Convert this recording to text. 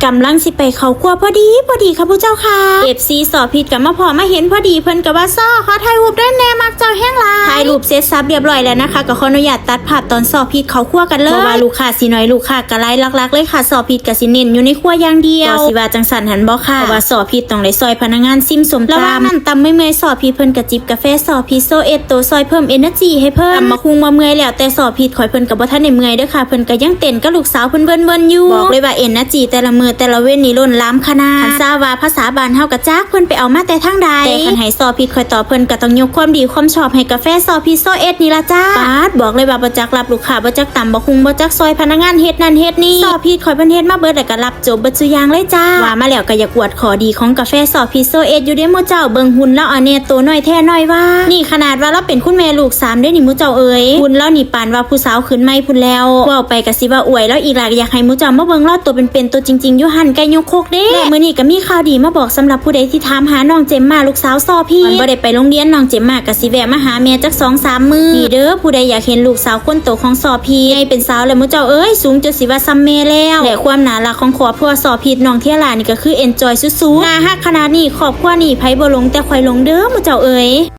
ກຳລັງຊິໄປເຂົ້າຄົວພໍດີພໍດີຄ່ະຜູ້ເຈົ້າຄ່ະ ເອັຟຊີ ຊໍພິດກໍມາພໍ້ມາເຫັນພໍດີ ເພິ່ນກໍວ່າ ຊໍ ຂໍຖ່າຍຮູບໄດ້ແດ່ ມັກເຈົ້າແຮງຫຼາຍ. ຖ່າຍຮູບເສັດສັບຮຽບຮ້ອຍແລ້ວນະຄະ ກໍຂໍອະນຸຍາດຕັດພາບຕອນຊໍພິດເຂົ້າຄົວກັນເລີຍ ເພາະວ່າລູກຄ້າຊິໜ້ອຍ ລູກຄ້າກໍຫຼາຍ ຫຼັກໆເລີຍຄ່ະ ຊໍພິດກໍຊິເນັ້ນຢູ່ໃນຄົວຢ່າງດຽວ. ກໍຊິວ່າຈັ່ງຊັ້ນຫັ້ນບໍ່ຄ່ະ ເພາະວ່າຊໍພິດຕ້ອງໄດ້ຊ່ອຍພະນັກງານຊິມສົ້ມຕຳ. ລະຫວ່າງນັ້ນ ຕຳເມື່ອຍໆ ຊໍພິດເພິ່ນກໍຈິບກາແຟຊໍພິດ ໂຊເອັດໂຕ ຊ່ອຍເພີ່ມເອເນີຈີໃຫ້ເພິ່ນ. ຕຳບັກຫຸ່ງວ່າເມື່ອຍແລ້ວ ແຕ່ຊໍພິດຂ້ອຍເພິ່ນກໍບໍ່ທັນໄດ້ເມື່ອຍເດີຄ່ະ ເພິ່ນກໍຍັງເຕັ້ນກັບລູກສາວເພິ່ນເວີນໆຢູ່. ບອກເລີຍວ່າເອເນີຈີແຕ່ລະມື້ແຕ່ລະເວັນນີ້ລົ້ນຫຼາມຂະໜາດ. ຄັນຊາວວ່າພາສາບ້ານເຮົາກໍຈັກເພິ່ນໄປເອົາມາແຕ່ທາງໃດ ແຕ່ຄັນໃຫ້ຊໍພິດຂ້ອຍຕອບເພິ່ນກໍຕ້ອງຍົກຄວາມດີຄວາມຊອບໃຫ້ກາແຟຊໍພິດ ໂຊເອັດນີ້ລະຈ້າ. ປາດ ບອກເລີຍວ່າບໍ່ຈັກຮັບລູກຄ້າ ບໍ່ຈັກຕຳບັກຫຸ່ງ ບໍ່ຈັກຊ່ອຍພະນັກງານເຮັດນັ້ນເຮັດນີ້. ຊໍພິດຂ້ອຍເພິ່ນເຮັດມາເບິດ ແລ້ວກໍຮັບຈົບເບິດຊຸຢ່າງເລີຍຈ້າ. ວ່າມາແລ້ວກໍຢາກອວດຂໍ້ດີຂອງກາແຟຊໍພິດ ໂຊເອັດຢູ່ເດ້ໝູ່ເຈົ້າ. ເບິ່ງຫຸ່ນລາວເອົາແດ່ ໂຕນ້ອຍແທ້ນ້ອຍວ່າ. ນີ້ຂະໜາດວ່າລາວເປັນຄຸນແມ່ລູກສາມເດ້ນີ້ໝູ່ເຈົ້າເອີຍ ຫຸ່ນລາວນີ້ປານວ່າຜູ້ສາວຂຶ້ນໃໝ່ພຸ້ນແລ້ວ. ເວົ້າໄປກໍຊິວ່າອວຍລາວອີກລະ ຢາກໃຫ້ໝູ່ເຈົ້າມາເບິ່ງລາວໂຕເປັນໆ ໂຕຈິງໆຢູ່ຫັ້ນ ໄກ່ຍົກຄົກເດ້. ແລະມື້ນີ້ກໍມີຂ່າວດີມາບອກ ສຳລັບຜູ້ໃດທີ່ຖາມຫານ້ອງເຈມມາ ລູກສາວຊໍພິດ ມັນບໍ່ໄດ້ໄປໂຮງຮຽນ ນ້ອງເຈມມາກໍຊິແວະມາຫາແມ່ຈັກສອງສາມມື້ນີ້ເດີ. ຜູ້ໃດຢາກເຫັນລູກສາວຄົນໂຕຂອງຊໍພິດ ໃຫຍ່ເປັນສາວແລ້ວໝູ່ເຈົ້າເອີຍ ສູງຈົນຊິວ່າສ່ຳແມ່ແລ້ວ ແລະຄວາມໜ້າຮັກຂອງຄອບຄົວຊໍພິດ ນ້ອງເທຍລານີ້ກໍຄືເອັນຈອຍສຸດໆ. ໜ້າຮັກຂະໜາດນີ້ ຄອບຄົວນີ້ໃຜບໍ່ຫຼົງ ແຕ່ຂ້ອຍຫຼົງເດີໝູ່ເຈົ້າເອີຍ.